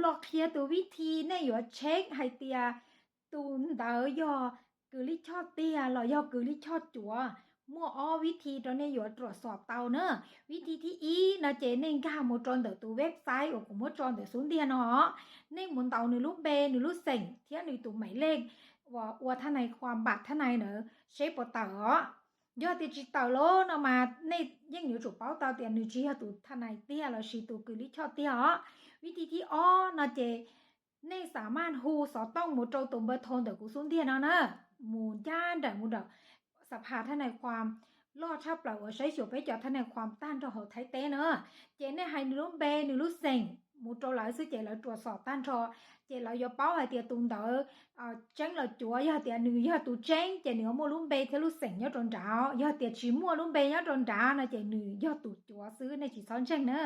Los qhia tus vib thi nej yuav check hais tias tus ntawd yog kws lij choj tiag los yog kws lij choj cuav. Muaj ob vib thi rau nej yuav ruam xom tau na. Vib thi thib ib no ces nej nkag mus rau ntawm tus website uas kuv muab tso ntawm xub ntiag no. Nej mus ntaus nws lub npe, nws lub xeem thiab nws tus maiv lej uas ua thaj nais khua npam thaj nais ntawd seb puas tawm os. Yog tias tsis tawm los no mas nej yeej yuav tsum paub tau tias nws tsis yog tus thaj nais tiag lossis tus kws lij choj tiag os. Vib thi thib ob no ces nej xa maj hu xov tooj mus rau tus npawb thau ntawm kuv xub ntiag no na, mus ncaj nraim mus nraim xa phas thaj nais khua loj tshaj plaws uas saib xyuas peb cov thaj nais khua tag nrho hauv Thaib teb na. Ces nej hais nws lub npe, nws lub xeem mus rau lawv xwb ces lawv ruam xom tag nrho, ces lawv yuav paub hais tias tus ntawd tseeb los cuav. Yog tias nws yog tus tseeb ces nws yuav muaj lub npe thiab lub xeem nyob rau nrad. Yog tias tsis muaj lub npe nyob rau nrad no ces nws yog tus cuav xwb, nej tsis txhob ntseeg na.